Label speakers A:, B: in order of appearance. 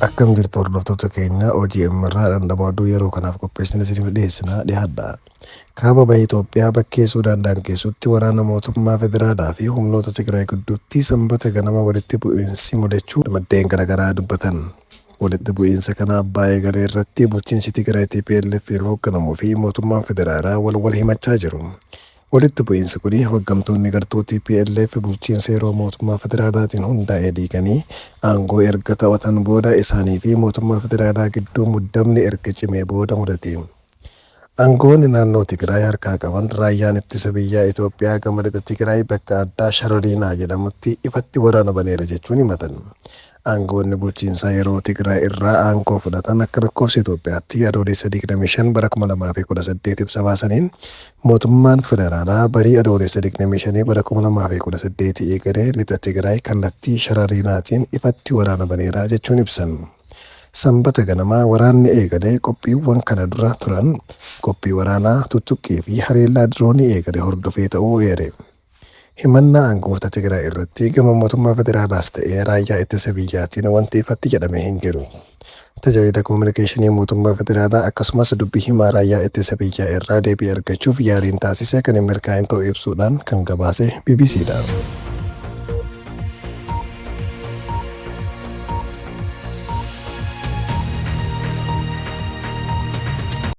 A: Akkam jirtu hordoftoota keenya OGM irraa dhandhama oduu yeroo kanaaf qopheessine isiniif dhiyeessina dhiyaadha. Kaaba baha Itoophiyaa bakkee Suudaan daangessutti waraana mootummaa federaalaa fi humnoota Tigraay gidduutti Sanbata ganama walitti bu'iinsi mudachuu maddeen garaagaraa dubbatan. Walitti bu'iinsa kana abbaa eegale irratti bulchiinsi Tigraay TPLF'n hoogganamuu fi mootummaan federaalaa wal wal himachaa jiru. Walitti bu'iinsi kuni hoggantoonni gartuu tplf bulchiinsa yeroo mootummaa federaalaatiin hundaa'e diiganii aangoo erga to'atan booda isaanii fi mootummaa federaalaa gidduu muddamni erga cimee booda mudate. Aangawoonni naannoo Tigraay harkaa qaban raayyaan ittisa biyyaa Itoophiyaa gama lixa Tigraay bakka addaa Sharariinaa jedhamutti ifatti waraana baneera jechuun himatan. Aangawoonni bulchiinsaa yeroo Tigraay irraa aangoo fudhatan akka lakkoofsa Itoophiyaatti Adoolessa 25 bara 2018 ibsa baasaniin mootummaan federaalaa barii Adoolessa 25 bara 2018 eegalee lixa Tigraay kallattii Sharariinaatiin ifatti waraana baneera jechuun ibsan. Sanbata ganama waraanni eegale qophiiwwan kana dura turan qophii waraanaa, tuttuqqii fi haleellaa diroonii eegale hordofee ta'uu eere. Himannaa aangawoota Tigraay irratti gama mootummaa federaalaas ta'ee raayyaa ittisa biyyaatiin wanti ifatti jedhame hin jiru. Tajaajila Kominikeeshinii mootummaa federaalaa akkasumas dubbi himaa raayyaa ittisa biyyaa irraa deebii argachuuf yaaliin taasise kan hin milkaa'in ta'uu ibsuudhaan kan gabaase BBCdha.